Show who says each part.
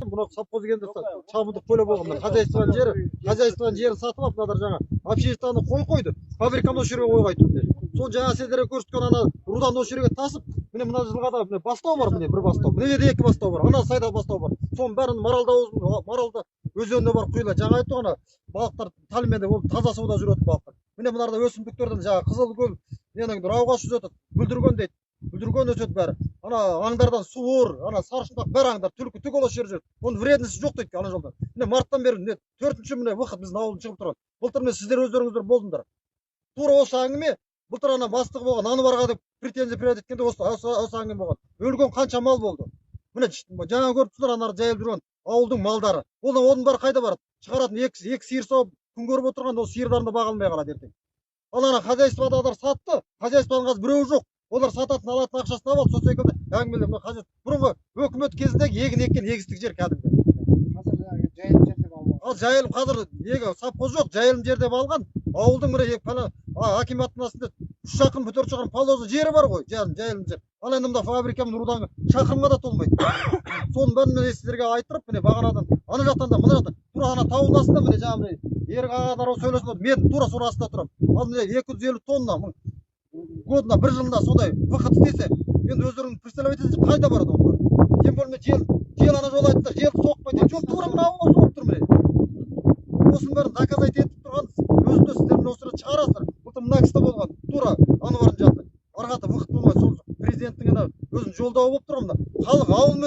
Speaker 1: Мынау совхоз келгенде шабындық поле болған. Мына хозяйствоның жері, хозяйствоның жерін сатып алып, мыналар жаңа обществоны қой қойды, фабриканы осы жерге қойға айтты. Соны жаңа сіздерге көрсеткен ана руданы осы жерге тасып, міне, мына жылғада, міне, бастау бар, міне, бір бастау, мына жерде екі бастау бар, ана сайда бастау бар. Соның бәрін Маралды, Маралды өзеніне барып құйылады. Жаңа айтты ғой, ана балықтар талменде, ол таза суда жүретін балықтар. Міне, мынарда өсімдіктерден жаңағы Қызылкөл ненің рауға жүзеді, бүлдірген дейді, бүлдірген өседі бәрі. Ана аңдардан суыр, ана сарышұнақ, бәрі аңдар, түлкі түгел осы жерде жүреді. Оның вредності жоқ дейді ана жолда. Міне, марттан бері, міне, төртінші, міне, выход біздің ауылдан шығып тұрған. Былтыр, міне, сіздер өздеріңіздер болдыңдар, тура осы әңгіме. Былтыр ана бастығы болған Анварға деп претензия предъявить еткенде осы әңгіме болған. Өлген қанша мал болды, міне, жаңа көріп тұрсыздар, ана жайылып жүрген ауылдың малдары. Ол оның бәрі қайда барады? Шығаратын екі сиыр сауып күн көріп отырған, ол сиырларын да баға алмай қалады ертең. Ал ана хозяйстводағылар сатты, хозяйствоның қазір біреуі жоқ. Олар сататын, алатын ақшасын алып алды. Сол секілді әңгімелер. Мына бұрынғы өкімет кезіндегі егін еккен егістік жер кәдімгі.
Speaker 2: Қазір жаңағы жайылым жер деп алып.
Speaker 1: Ал жайылым қазір неге совхоз жоқ, жайылым жер деп алған. Ауылдың міне екі пана акиматтың астында 3 шақырым, 4 шақырым полосы жері бар ғой, жайылым жер. Ал енді мына фабрика мен рудан шақырымға да толмайды. Соның бәрін міне сіздерге айттырып, міне, бағанадан ана жақтан да, мына жақтан, тура ана таудың астында, міне, жаңағы, міне, Ерік ағалар сөйлесіп отыр, мен тура соның астында тұрамын. Ал міне, 250 тонна мың годына, бір жылында сондай выход істесе, енді өздерің представлять етесіздер, қайда барады ол бәрі? Тем более жел ана жолы айтты, жел соқпайды. Жоқ, тура мына ауылға соғып тұр. Міне, осының бәрін доказать етіп тұрған өзінде сіздер, міне, осы жерде шығарасыздар. Былтыр мына кісі де болған, тура Анвардың жанында. Ары қарата выход болмай, сол президенттің ана өзінің жолдауы болып тұр ғой, мына халық ауыл.